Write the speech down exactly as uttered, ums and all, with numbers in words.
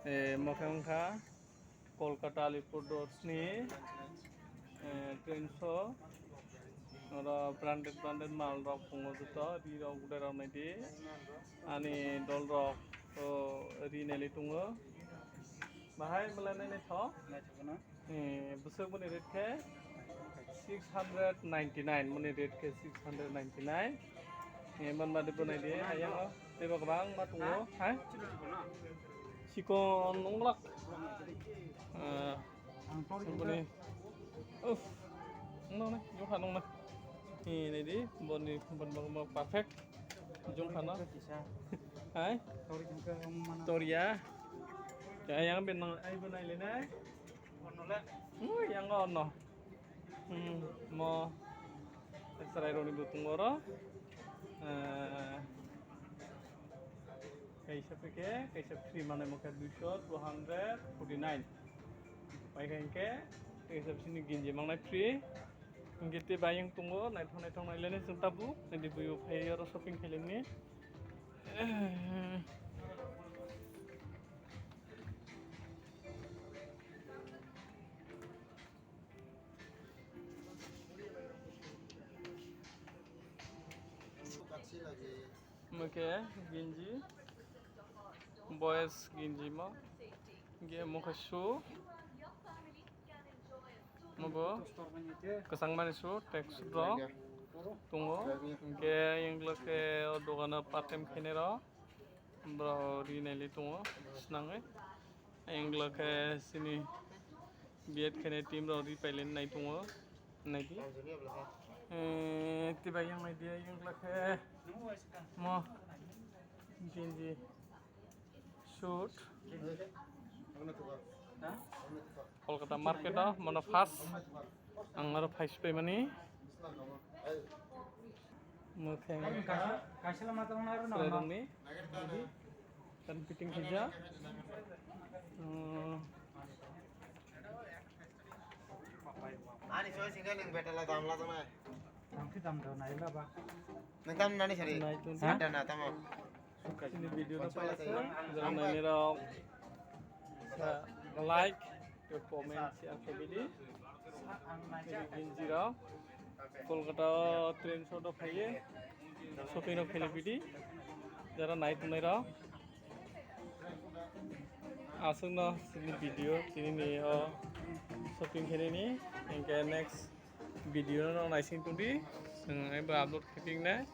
Eh, mokhe wngkha Kolkata Alipurduar ni, eh, train so. Oro branded, branded mal rok tongo joto, ri rok, gudai rok naidi. Ani dol rok, o, ri naili tongo. Bahai belai nainai tho. Eh, bwswk boni rate khe six hundred ninety-nine, boni rate khe six hundred ninety-nine. Eh, man madi bo naidi, ayang o teibo kwbangma tongo, ha? Chikon wngwlak. Eh, boni, uff, nong nai, jokha nong nai. Eh, naidi, boni, boni, boni, boni perfect. Jokha no. Hai? Toria. Kaya yang ben nang, ai bo naili nai. Ui, yang ono. Hmm, mo chwrai rokni bo tongo oro. Eh, kaisa peke, kaisa free mane mokhe duiso, two hundred forty-nine. Pai kha hinkhe, kaisa bisini ginji mangnai free. Hinkhe tei bayang tongo, naithok naithok nailai chwng tabuk. Nidi buibo phai oro shopping khailani. Mokhe ginji, boys ginji mo, ge mokhe shoe, mobo kwchangmani shoe, track suit rok tongo, ge englo khe o dogano part time khainai rok. Borok ri naili tongo swnangwi. Ayang glak khe chini B Ed khainai team rok ri pailai nai tongo. Naidi. Eh, tei bai yang naidi, ayang glak khe mo ginji suit. Kolkata market o, mono first ang aro phai supai mani. Mokhe kaisa lama tong na aro na. Kan fitting khaijak. Hmm. Ani soi singka ning betala damla tong nai. Tangki dam do nai la ba. Nang tam nani sari. Nai tong. Santa na tamo. Ini video na pala sa. Jangan nai rok. Like, comment, share khaibidi. Ini ginji rok. Kolkata train sot o phaiye. Shopping rok khailai bidi. Jara nai tongnai rok. Aswkno chini video, chini ni o shopping khainani. Hinkhe next video no naising tongdi. Chwng ebo upload khaiphinai.